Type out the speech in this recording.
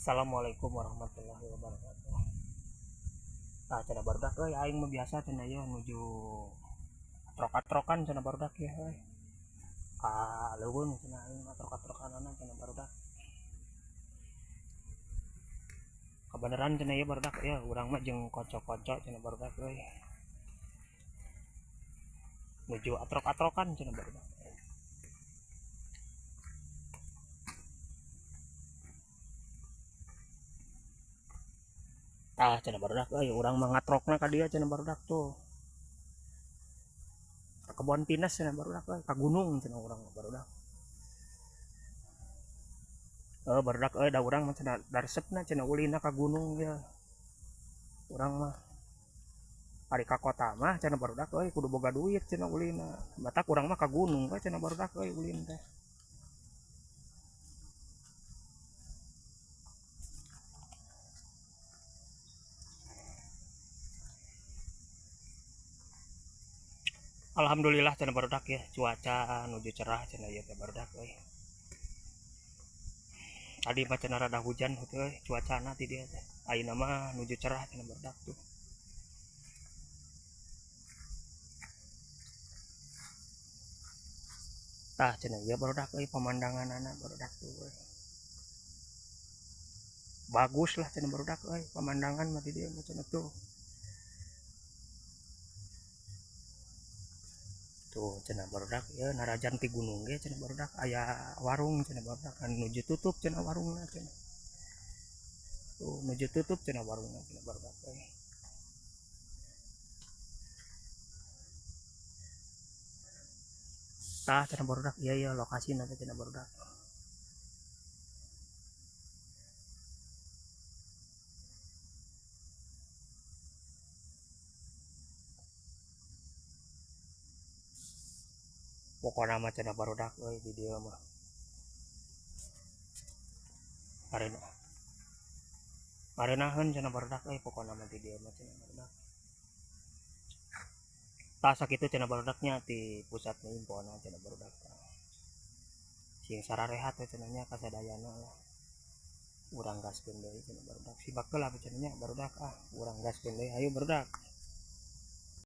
Assalamualaikum warahmatullahi wabarakatuh. Tah cenah barudak euy, aing mah biasa cenah ieu nuju atrok-atrokan cenah barudak ya euy. Ka leuweung cenah aing atrok-atrokanana cenah barudak. Kabeneran cenah ieu barudak ya, urang mah jeung kanca-kanca cenah barudak euy. Nuju atrok-atrokan cenah barudak. Tah cenah barudak euy, urang mah ngatrokna ka dieu cenah barudak tuh. Ka kebon pinus cenah barudak euy, ka gunung cenah urang mah barudak. Barudak euy, da urang mah cenah daresepna cenah ulinna ka gunung ya. Urang mah ari ka kota mah cenah barudak euy kudu boga duit cenah ulinna. Batak urang mah ka gunung we cenah barudak euy ulin teh. Alhamdulillah cenah barudak ya, cuaca nuju cerah cenah ieu teh barudak euy. Tadi mah cenah rada hujan heuh euy cuacana ti dieu teh. Ayeuna mah nuju cerah cenah barudak tuh. Tah cenah ieu barudak euy pemandanganana barudak tuh euy. Bagus lah cenah barudak euy pemandangan mah di dieu mah cenah tuh. Tuh cenah barudak ya narajan ti gunung ge cenah barudak aya warung cenah barudak kan nuju tutup cenah warungna cenah. Tuh nuju tutup cenah warungna cenah barudak euy. Tah cenah barudak ieu ieu lokasina teh cenah barudak. Pokona mah cenah barudak euy di dieu mah. Arena. Arenaheun cenah barudak euy pokona mah di dieu mah cenah barudak. Tah sakitu cenah barudaknya ti pusat infona cenah barudak. Sing sararehat we cenah nya kasadayana lah. Urang gaskeun deui cenah barudak. Sibak heula cenah nya barudak ah, urang gaskeun deui hayu barudak.